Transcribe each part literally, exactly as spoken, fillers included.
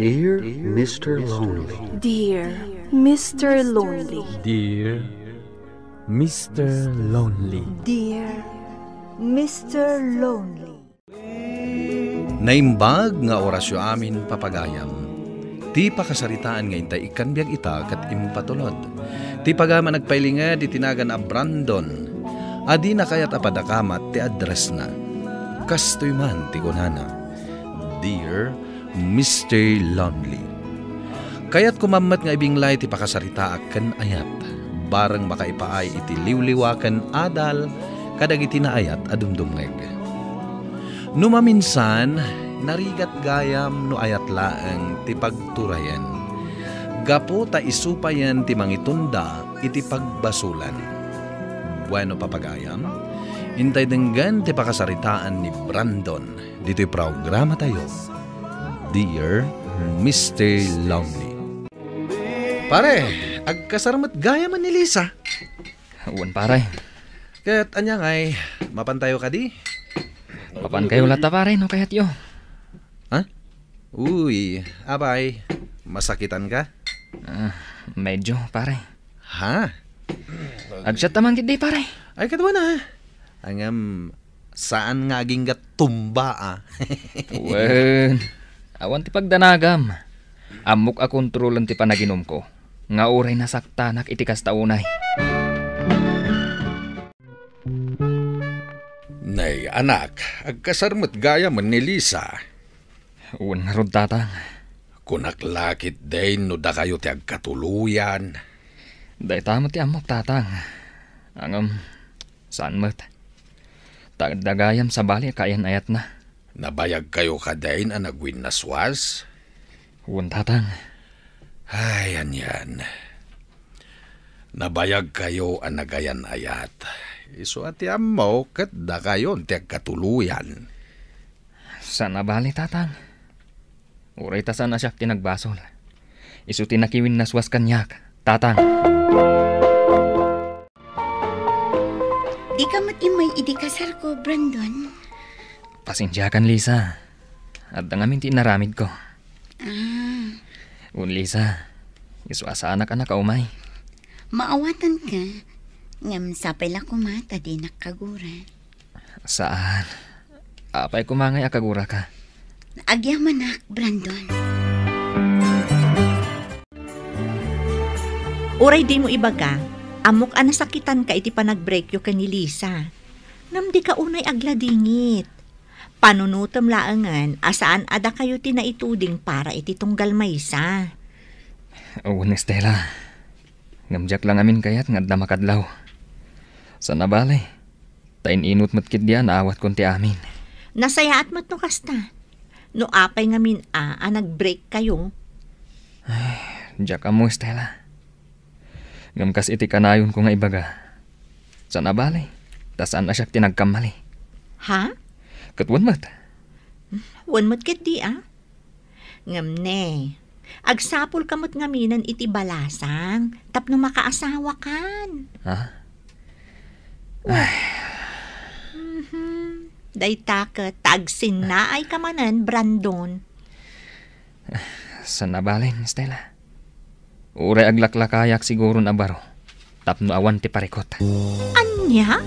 Dear Mister Lonely. Dear Mister Lonely. Dear Mister Lonely. Dear Mister Lonely. Naimbag nga orasyo amin, papagayam. Ti pakasaritaan nga intay ikkan biag ita ket impatulod. Ti pagayam a nagpailinged iti nagan a Brandon, a dina kayat a padakamat ti addressna. Kastoy man ti kunana, Dear Mister Lonely. Kayatko man met nga ibinglay ti pakasaritaak ken ayat, bareng makaipaay iti liwliwa ken adal kadagiti naayat a dumdumngeg. No maminsan, narigat gayam no ayat laeng ti pagturayen, gapu ta isu payen ti mangitunda iti pagbasolan. Bueno, papagayam, intay denggen ti pakasaritaan ni Brandon ditoy programatayo, Dear Mister Lonely. Pare, agkasar met gayam ni Lisa. Wen, pare. Ket ania ngay, mapantayo kadi? Mapankayo latta, pare, no kayatyo. Ha? Uy, apay, masakitan ka? Ah, medyo, pare. Ha? Agsiat ta man ketdi, pare. Ay, kaduana. Ngem, saan nga agingga tumba, a? Wen, awan ti pagdanagam. Ammok a kontrolen ti panaginumko, nga uray nasaktanak iti kasta unay. Nay, anak, agkasar met gayam ni Lisa. Wen ngarud, tatang. Kunak la ketdin no dakayo ti agkatuloyan. Dayta met ti ammok, tatang. Ngem, saan met. Ta adda gayam sabali a kaayan-ayatna. Nabayagkayo kadin a nagwinnaswas? Wen, tatang. Ay, anian. Nabayagkayo a nagayan-ayat. Isu a ti ammo ket dakayon ti agkatuloyan. Saan a bale, tatang. Uray ta saan a siak ti nagbasol. Isu ti nakiwinnaswas kaniak, tatang. Dika met immay idi kasarko, Brandon. Pasensiakan, Lisa. Adda ngamin ti inaramidko. Ah. Wen, Lisa, isu a saanak a nakaumay. Maawatanka, ngem sapay la koma ta dinak kaguran. Saan. Apay koma ngay a kaguraka? Agyamanak, Brandon. Uray dimo ibaga, ammok a nasakitanka iti panagbreakyo ken ni Lisa. Ngem dika unay agladingit. Panunotem laengen a saan a dakayo ti naituding para iti tunggal maysa. Wen, Estela. Ngem diak la ngamin kayat nga adda makadlaw. Saan a bale. Ta in-inut met ketdi a naawatkon ti amin. Nasayaat met no kasta. No apay ngamin a, a nagbreakkayo. Ay, diak ammo, Estela. Ngem kas iti kanayonko nga ibaga, saan a bale, ta saan a siak ti nagkammali. Ha? Ket wen met. Wen met ketdi, a? Ngem ne, agsapulka met ngaminen iti balasang tapno makaasawakan. Ha? Ay. Mhm. Dayta ket ta agsinnaayka manen, Brandon. Saan a bale, Estela. Uray aglaklakayak siguron a baro tapno awan ti parikut. Ania?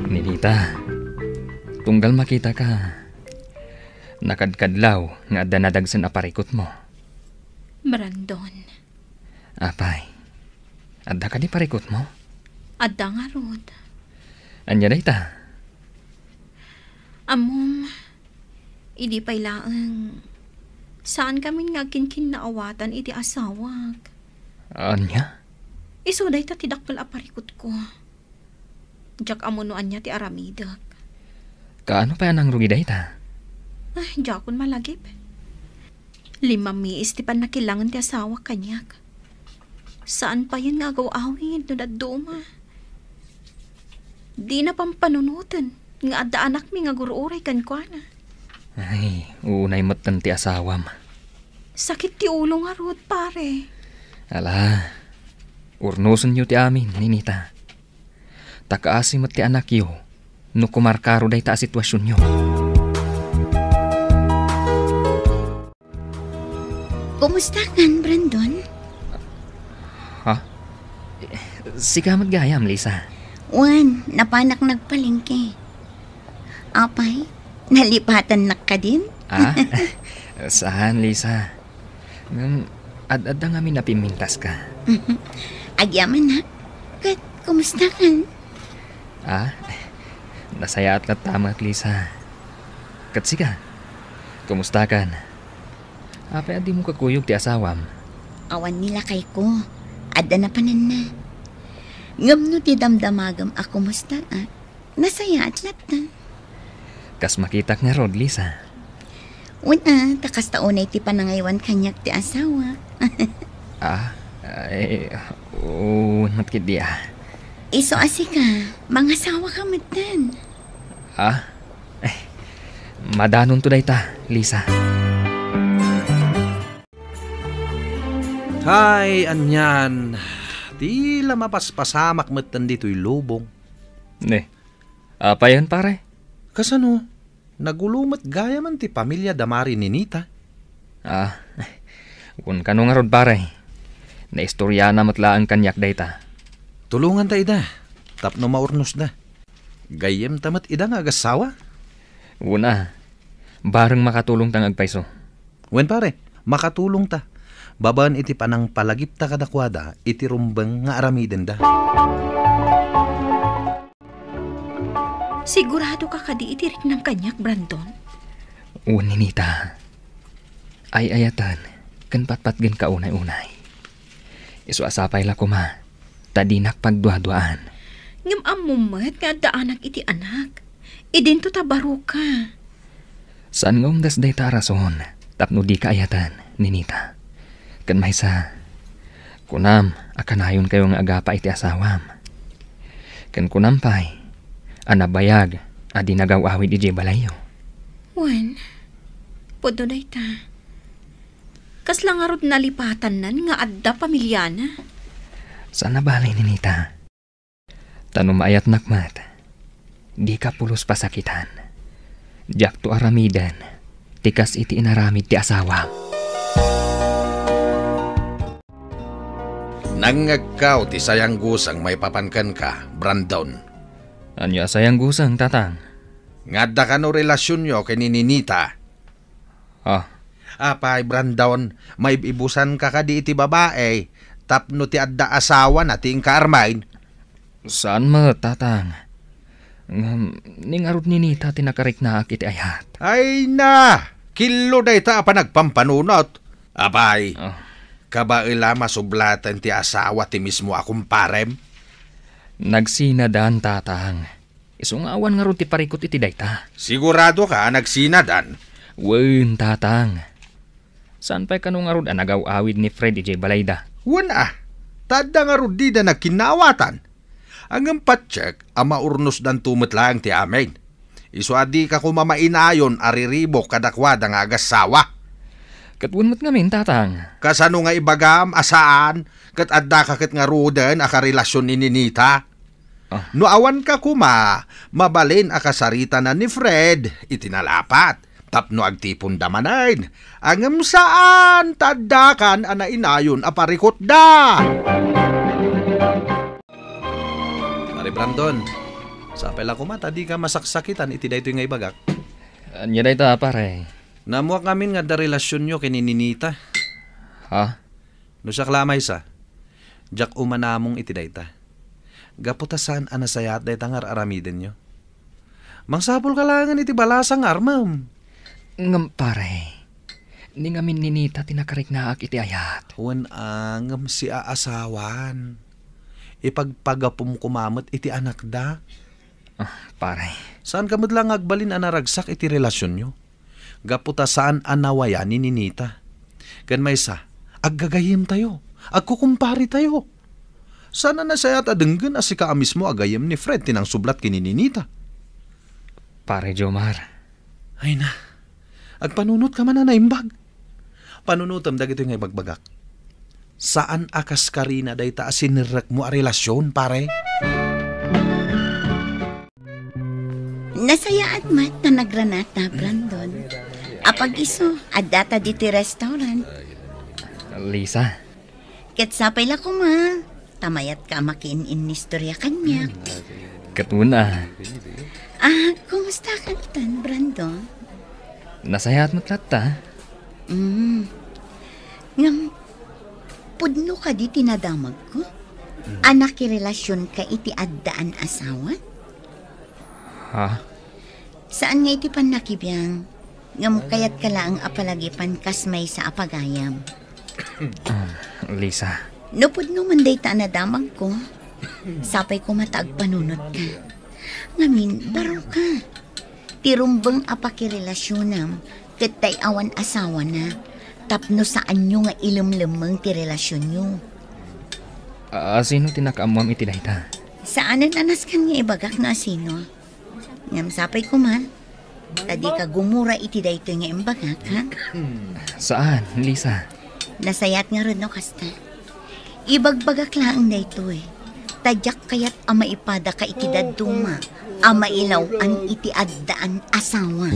Ninita, tunggal makitaka, nakadkadlaw nga adda nadagsen a parikutmo. Brandon. Apay, adda kadi parikutmo? Adda ngarud. Ania dayta? Ammom, idi pay laeng, saan kamin nga agkinkinnaawatan iti asawak. Ania? Isu dayta ti dakkel a parikutko. Diak ammo no ania ti aramidek. Kaano pay a nangrugi dayta? Ay, diakon malagip. Limamiis ti pannakilangen ti asawak kaniak. Saan payen nga agaw-awid no dadduma. Dina pampanunoten nga adda anakmi nga agur-uray kenkuana. Ay, unay metten ti asawam. Sakit ti ulo ngarud, pare. Ala, urnosenyo ti amin, Ninita. Ta kaasi met ti anakyo no kumarkaro dayta a situasionyo. Kumustakan, Brandon? Ha? Sika met gayam, Lisa. Wen, napanak nagpalengke. Apay, nalipatannak kadin? Ah? Saan, Lisa? Ngem, ad-adda ngamin a pimmintaska. Agyamanak. Ket, kumustakan? Ah? Nasayaat latta met, Lisa. Ket sika? Kumustakan? Apay a dimo kakuyog ti asawam? Awan ni lakayko. Adda napananna. Ngem no ti damdamagem a kumustaak, nasayaat latta. Kas makitak ngarud, Lisa. Wen a, ta kasta unay ti panangaywan kaniak ti asawa. Ah, ay, wen met ketdi, ah. Isu a sika, mangasawaka metten. Ah? Eh, madanonto dayta, Lisa. Hay, anian. Ti la mapaspasamak metten ditoy lubong. Ne, apayen, pare? Kasano? Nagulo met gayamen ti pamilia da Mari Ninita. Ah, wen kano ngarud, pare. Naistoriana met laeng kaniak dayta. Tulonganta ida, tapno maurnosda. Gayyemta met ida nga agassawa? Wen a, bareng makatulongta nga agpayso. Wen, pare, makatulongta. Babaen iti panangpalagipta kadakuada iti rumbeng nga aramidenda. Siguradoka kadi iti riknam kaniak, Brandon? Wen, Ninita. Ay-ayaten ken patpatgenka unay-unay. Isu a sapay la koma ta dinak pagduaduaan. Ngem ammom met nga addaanak iti anak. Idinto ta baroka. Saan nga umdas dayta a rason tapno dika ayaten, Ninita. Ken maysa, kunam a kanayonkayo nga agapa iti asawam. Ken kunam pay a nabayag a di nagaw-awid idiay balayyo. Wen, pudno dayta. Kasla ngarud nalipatannan nga adda pamiliana? Saan a bale, Ninita. Ta no maayatnak met, dika pulos pasakitan. Diakto aramiden ti kas iti inaramid ti asawam. Nangngegko ti sayangguseng maipapan kenka, Brandon. Ania a sayangguseng, Tatang? Nga adda kano relasionyo ken ni Ninita. Ah. Apay, Brandon, maib-ibusanka kadi iti babai tapno ti adda asawana ti inka armaen? Saan met, Tatang. Ngem, ni ngarud ni Ninita ti nakariknaak iti ayat. Ay na! Killo dayta a panagpampanunot. Apay, ah, kabaela masublaten ti asawa ti mismo a kumparem? Nagsinadan, Tatang. Isu nga awan ngarud ti parikut iti dayta. Siguradoka a nagsinadan? Wen, Tatang. Saan pay kano ngarud a nagaw-awid ni Fred idiay balayda? Wen a, ta adda ngarud dida nagkinnaawatan. Ngem patiek a maurnosdanto met laeng ti amin. Isu a dika koma mainayon a riribuk kadakuada nga agassawa. Ket wen met ngamin, Tatang. Kasano nga ibagam a saan ket addaka ket ngaruden a karelasion ni Ninita? Ah. No awanka koma, mabalin a kasaritanan ni Fred iti nalapat tapno agtiponda manen. Ngem saan ta addakan a nainayon a parikutda. Pare Brandon, sapay la koma ta dika masaksakitan iti daytoy nga ibagak. Ania dayta, pare? Naammoak ngamin nga adda relasionyo ken ni Ninita. Ha? No siak la a maysa, diak umanamong iti dayta. Gapu ta saan a nasayaat dayta nga ar-aramidenyo. Mangsapulka laengen iti balasa nga armem. Ngem, pare, ni ngamin ni Ninita ti nakariknaak iti ayat. Wen a, ngem siaasawan. Ipagpagapom koma met iti anakda. Ah, pare. Saanka met la nga agbalin a naragsak iti relasionyo. Gapu ta saan a nawayan ni Ninita. Ken maysa, aggagayyemtayo, agkukumparetayo. Saan a nasayaat a denggen a sika a mismo a gayyem ni Fred ti nangsublat ken ni Ninita. Pare Jomar. Ay na, agpanunotka man a naimbag. Panunotem dagitoy nga ibagbagak. Saan a kaskarina dayta a sinirrekmo a relasion, pare? Nasayaat met ta nagranata, Brandon. Apag-isu, addata ditoy restaurant. Lisa. Ket sapay la koma, ta mayatka a makiin-innistorya kaniak. Ket una. Ah, kumusta ka ngarud, Brandon? Nasayaat met latta. Mm. Ngem, pudno kadi ti nadamagko? A nakirelasionka iti addaan asawa? Ha? Saan nga iti pannakibiang, ngem kayatka laeng a palagipan kas maysa a pagayam. Ah, Lisa. No pudno man dayta a nadamagko, sapay koma ta agpanunotka. Ngamin, baro ka. Ti rumbeng a pakirelasionam ket tay awan asawana, tapno saanyo nga ilemlemmeng ti relasionyo. A-, asino ti nakaammoam iti dayta? Saanen a nasken nga ibagak no asino. Ngem sapay koma, ta dika gumura iti daytoy nga imbagak, ha? Saan, Lisa? Nasayaat ngarud no kasta. Ibagbagak laeng daytoy, ta diak kayat a maipadaka iti dadduma a mailaw-an iti addaan asawa.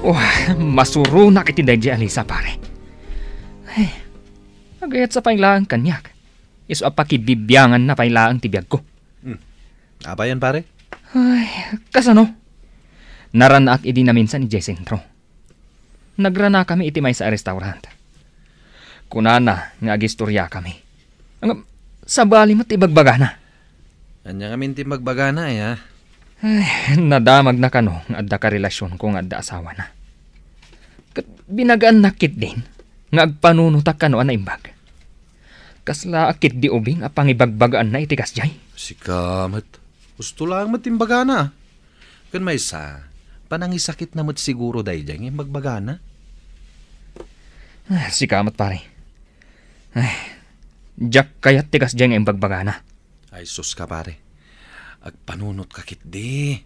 Wah, masuronak iti daydiay a Lisa, pare. Ay, agayatsa pay laeng kaniak. Isu a pakibibianganna pay laeng ti biagko. Hmm. Apayen, pare? Ay, kasano? Naranaak idi naminsan idiay sentro. Nagranakami iti maysa a restaurant. Kunana nga agistoriakami. Ngem, sabali met ti ibagbagana. Ania ngamin ti ibagbagana, aya? Ay, nadamagna kano nga adda karelasionko nga adda asawana. Ket binagaannak ketdin nga agpanunotak kano a naimbag. Kasla a ketdi ubing a pangibagbagaanna iti kasdiay? Sika met. Husto laeng met ti imbagana. Ken maysa, panangisakitna met siguro daydiay nga imbagbagana. Ah, sika met, pare. Ay, diak kayat ti kasdiay nga imbagbagana. Ay, sus ka, pare. Agpanunotka ketdi.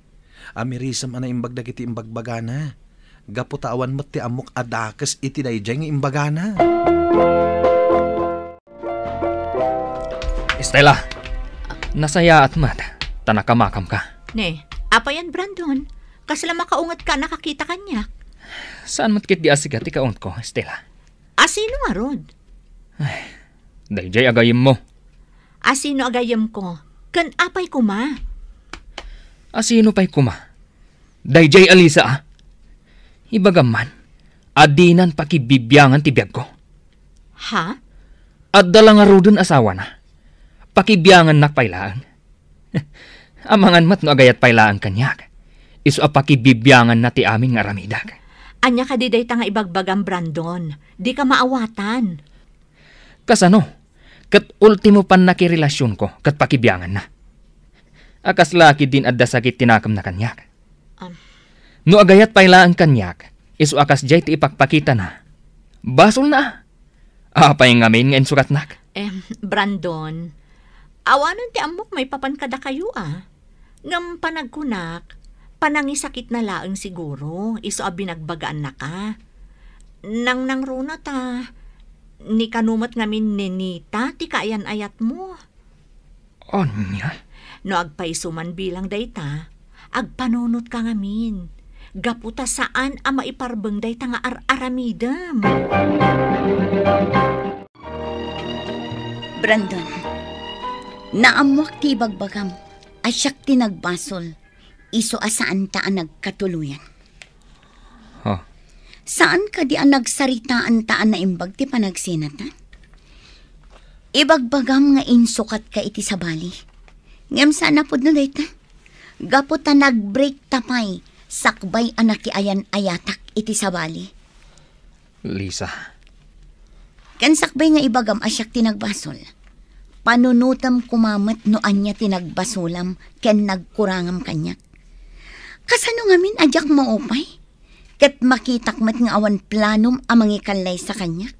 Amirisem a naimbag dagiti imbagbagana. Gapu ta awan met ti ammok a dakes iti daydiay nga imbagana. Estela, nasayaat met ta nakamakamka. Ne, apayen, Brandon? Kasla makaungetka a nakakita kaniak? Saan met ketdi a sika ti kaungtko, Estela. Asino ngarud? Ay, daydiay a gayyemmo. Asino a gayyemko? Ken apay koma? Asino pay koma? Daydiay a Lisa, a? Ibagam man a dinan pakibibiangan ti biagko. Ha? Adda la ngaruden asawana. Pakibiangannak pay laeng. Amangan met no agayat pay laeng kaniak. Isu a pakibibianganna ti amin nga aramidek. Ania kadi dayta nga ibagbagam, Brandon? Dika maawatan. Kasano? Ket ultimo pannakirelasionko ket pakibianganna. A kasla ketdin adda sakit ti nakemna kaniak. Am. No agayat pay laeng kaniak, isu a kasdiay ti ipakpakitana. Basolna. Apay ngamin nga insukatnak? Em, Brandon, awanen ti ammok maipapan kadakayo a. Ngem panagkunak, panangisakitna laeng siguro, isu a binagbagaannaka. Nangnangruna ta, ni kano met ngamin neneta ti kaayan-ayatmo. Ania? No agpayso man bilang dayta, agpanunotka ngamin. Gapu ta saan a maiparbeng dayta nga ar-aramidem. Brandon, naammoak ti ibagbagam a siak ti nagbasol, isu a saanta a nagkatuloyan. Ha? Saan kadi a nagsaritaanta a naimbag ti panagsinata? Ibagbagam nga insukatka iti sabali. Ngem saan a pudno dayta. Gapu ta nag-break ta pay, sakbay a nakiayan-ayatak iti sabali. Lisa. Ken sakbay nga ibagam a siak ti nagbasol, panunotem koma met no ania ti nagbasolam ken nagkurangam kaniak. Kasano ngamin a diak maupay? Ket makitak met nga awan planom a mangikallaysa kaniak.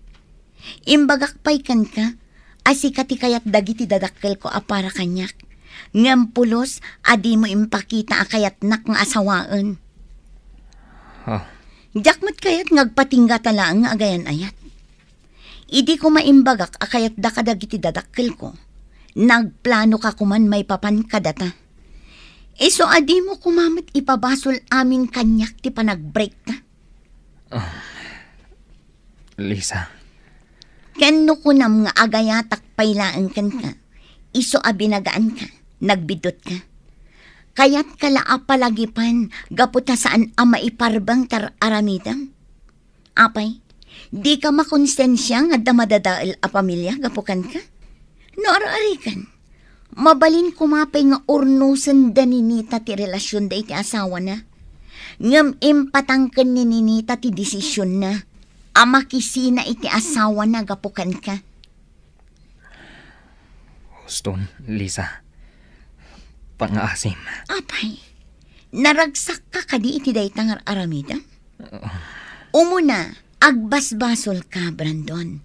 Imbagak pay kenka a sika ti kayat dagiti dadakkelko a para kaniak, ngem pulos a dimo impakita a kayatnak nga asawaen. Ah, Diak met kayat nga agpatingga ta laeng nga agayan-ayat. Idi koma imbagak a kayatda kadagiti dadakkelko, nagplanoka koman maipapan kadata. Isu a dimo koma met ipabasol amin kaniak ti panagbreakta. Ah, Lisa. Ken no kunam nga agayatak pay laeng kenka, isu a binagaanka, nagbiddutka. Kayatka la a palagipan gapu ta saan a maiparbeng ti ar-aramidem. Apay, dika makonsensia nga adda madadael a pamilia gapu kenka? No ar-arikan, mabalin koma pay nga urnosen da ni Nita ti relasionda iti asawana. Ngem impatangken ni Ninita ti desisionna a makisina iti asawana gapu kenka. Huston, Lisa. Pangaasim. Apay, naragsakka kadi iti dayta nga aramidem? Umuna, agbasbasolka, Brandon.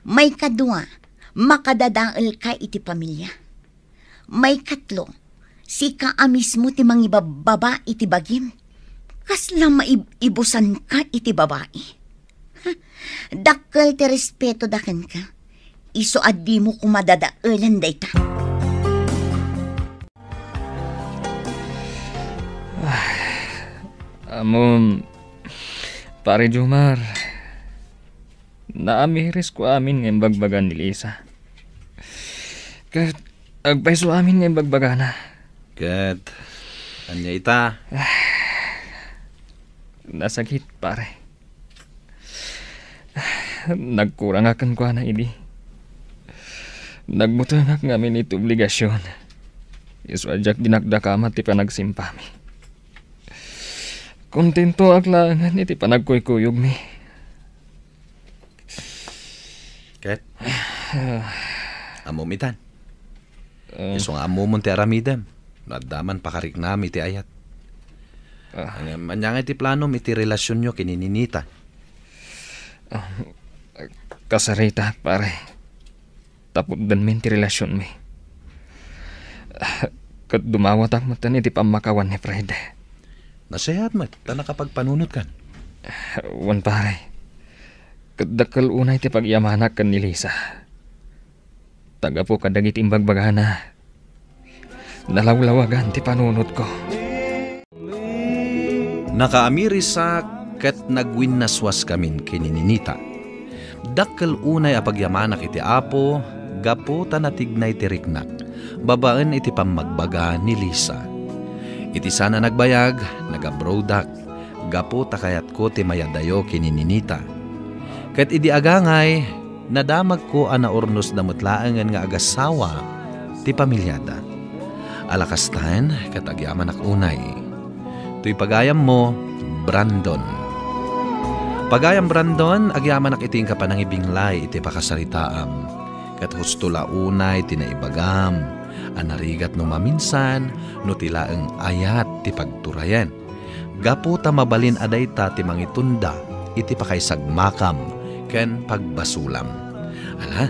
Maikadua, makadadaelka iti pamilia. Maikatlo, sika a mismo ti mangibabbaba iti bagim. Kasla maib-ibusanka iti babai. Ha? Dakkel ti respetoda kenka. Isu a dimo koma dadaelen dayta. Ammom, Pare Jomar, naamirisko amin nga imbagbaga ni Lisa. Ket agpayso amin nga imbagbagana. Ket ania ita? Nasakit, pare. Nagkurangak kenkuana idi. Nagbutengak ngamin iti obligasion. Isu a diak dinakdakama ti panagsimpami. Kontentoak laengen iti panagkuykuyogmi. Ket? Ammom itan. Ah. Isu nga ammomon ti aramidem. No adda man pakariknam iti ayat. Ah. Ngem ania ngay ti planom iti relasionyo ken ni Ninita? Ah, kasarita, pare. Taputdenmin ti relasionmi. Ket dumawatak metten iti pammakawan ni Fred. Nasayaat met ta nakapagpanunotkan. Wen, pare. Ket dakkel unay ti pagyamanak ken ni Lisa. Ta gapu kadagiti imbagbagana, nalawlawagan ti panunotko. Nakaamirisak ket nagwinnaswaskamin ken ni Ninita. Dakkel unay a pagyamanak iti Apo gapu ta natignay ti riknak babaen iti pammagbaga ni Lisa. Iti saan a nagbayag, nag-abroadak gapu ta kayatko ti mayadayo ken ni Ninita. Ket idi agangay, nadamagko a naurnosda met laengen nga agasawa ti pamiliada. Ala kastan, ket agyamanak unay. Toy pagayammo, Brandon. Pagayam Brandon, agyamanak iti inka panangibinglay iti pakasaritaam. Ket husto la unay ti naibagam a narigat no maminsan no ti laeng ayat ti pagturayen. Gapu ta mabalin a dayta ti mangitunda iti pakaisagmakam ken pagbasolam. Ala,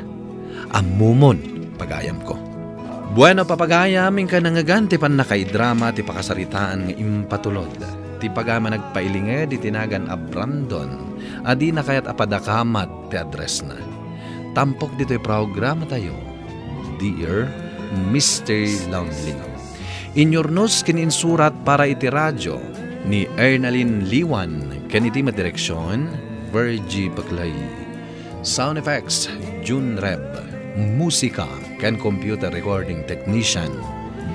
ammomon, pagayamko. Bueno, papagayam, inka nangngegan ti pannakaidrama ti pakasaritaan nga impatulod. Ti pagayam a nagpailinged iti nagan a Brandon a dina kayat a padakamat ti addressna. Tampok ditoy programatayo, Dear Mister Lonely. Inyurnos ken insurat para iti radio ni Ernalyn Liwan ken iti madireksion, Virgie Paclay. Sound effects, Jun Reb. Musika ken computer recording technician,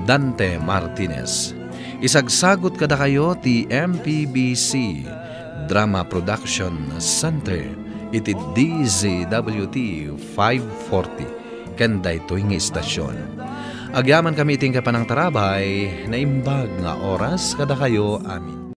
Dante Martinez. Isagsagut kadakayo ti M P B C Drama Production Center iti D Z W T five forty ken daytoy nga istasion. Agyamankami iti inka panangtarabay, naimbag nga oras kadakayo amin.